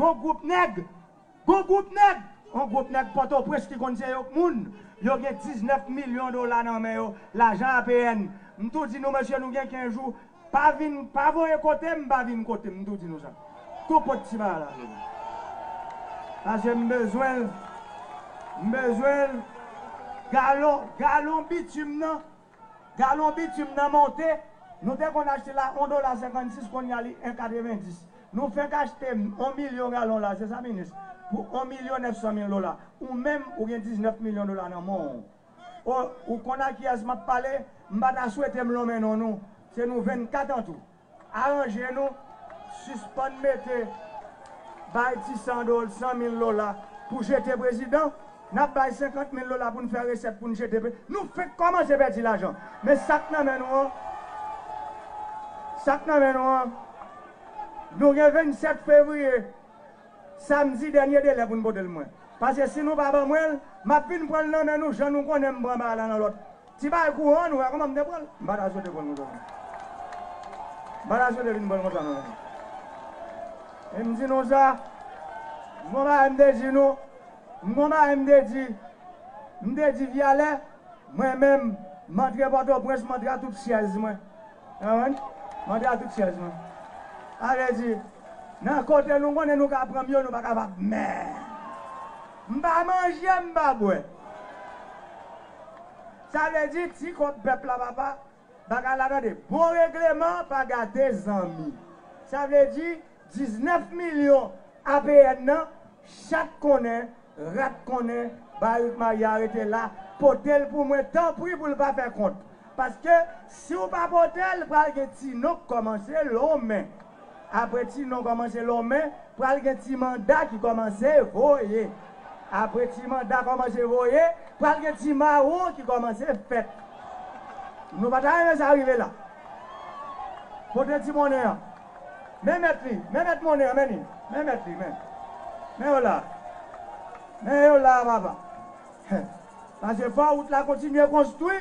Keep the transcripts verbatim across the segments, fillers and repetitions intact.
Yon gwoup nèg, yon gwoup nèg, yon gwoup nèg Pòtoprens ki konn se yo k moun, yo gen diznèf milyon dola nan men yo, lajan A P N. M tou di nou, mesye, nou gen kenz jou, pa vin, pa voye kote m, pa vin kote m, m tou di nou sa. Tou pot ti bagay la. Paske m bezwen l, m bezwen l. Galon, galon bitim nan, galon bitim nan monte, nou te konn achte la yon dola senkannsis, kounye a li en katrevenndis. Nou fenk achte yon milyon galon la, se sa, minis, pou yon milyon nèf san mil dola. Ou menm, ou gen diznèf milyon dola nan men w. O, ou konn a kiyès m ap pale? M pa ta swete m lonmen non nou. Se nou vennkat an tou. Aranje nou, sispann mete bay ti san dola, san mil dola pou jete prezidan. N ap bay senkant mil dola pou n fè resèt pou n jete pre-, nou fenk kòmanse pèdi lajan. Men sa k nan men nou an, sa k nan men nou an, nou gen vennsèt fevriye, samdi, dènye delè pou n pote l mwen. Paske si nou pa ban mwen l, m ap vin pran l nan men nou, jan nou konnen m pran bagay la nan lòt. Ti bagay kouran, nou wè kòman m te pran l. M pa ta swete pran l konsa. M pa ta swete vin pran l konsa, non. E m di nou sa, m gon bagay m te di nou, m gon bagay m te di, m te di Vyalè, mwen menm, m antre Pòtoprens, m antre a tout syèz mwen. Ou konprann? M antre a tout syèz mwen. Sa vle di, nan kote nou konnen nou ka pran m yo, nou pa kapab. Men, m pa manje, m pa bwè. Sa vle di, ti kòb pèp la, papa, bagay la tande. Bon regleman pa gate zanmi. Sa vle di, diznèf milyon A P N nan, chat konnen, rat konnen, Barik Maya rete la, pote l pou mwen, tanpri pou l pa fè kont. Paske si w pa pote l, pral gen ti non k kòmanse lonmen. Apre ti non kòmanse lonmen, pral gen ti manda ki kòmanse voye. Apre ti manda kòmanse voye, pral gen ti mawon ki kòmanse fèt. Nou pa ta renmen sa rive la. Pote ti monnen an. Men mèt li, men mèt monnen an, men li. Men mèt li, men. Men yo la. Men yo la, papa. Paske fò wout la kontinye konstwi.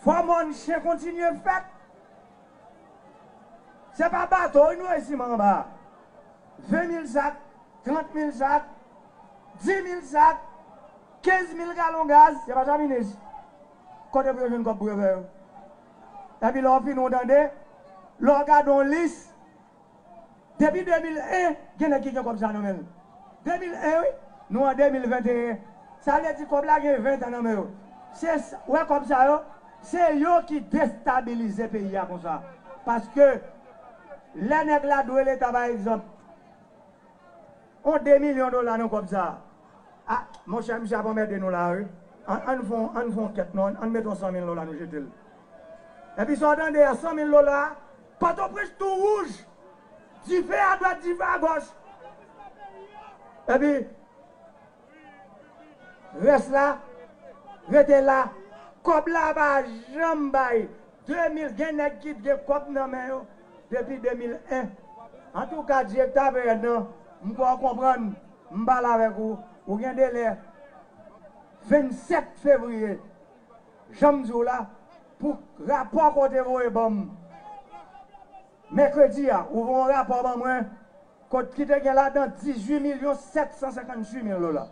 Fò mòn chen kontinye fèt. Se pa bato wi nou resi anba. Ven mil sak, trant mil sak, di mil sak, kenz mil galon gaz, se pa sa, minis? Kote pou yo jwenn kòb pou yo fè yo? Epi lè w fini, w tande, lè w gade yon lis, depi de mil en, gen nèg ki gen kòb sa nan men l. De mil en, wi. Nou an de mil venteyen. Sa vle di kòb la gen ven tan nan men yo. Se s-, wè kòb sa yo, se yo ki destabilize peyi a konsa. Paske lè nèg la dwe Leta, pa egzanp, yon de milyon dola nan kòb sa a. A, monchè, misye ap anmède nou la, wi. Ann, ann fè yon, ann fè yon kèt, non, ann mete yon san mil dola, nou jete l. Epi sa w tande a, san mil dola a, Pòtoprens tou wouj. Dife adwat, dife agòch. Epi, rès la, rete la. Kòb la pa janm bay. De mil, gen nèg ki gen kòb nan men yo depi de mil en. Antouka, direktè A P N nan, m kwè w konprann, m pale avèk ou, ou gen delè vennsèt fevriye, jan m di w la, pou rapò ke w te voye ban m mèkredi a, ou voye yon rapò ban mwen, kot ki te gen ladan dizuit milyon sèt san senkantuit mil dola.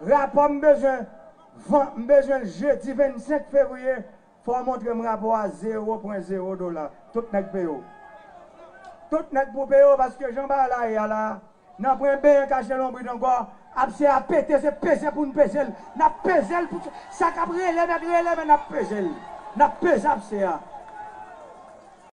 Rapò m bezwen, van-, m bezwen l jedi vennsenk fevriye, fò w montre m rapò a, zewo pwen zewo dola. Tout nèg peye w. Tout nèg pou peye w, paske jan bagay la ye a la, n ap pran benyen kache lonbrit ankò. Apse a pete, se peze pou n peze l. N ap peze l pou sa k ap rele, mèt rele, men n ap peze l. N ap peze apse a.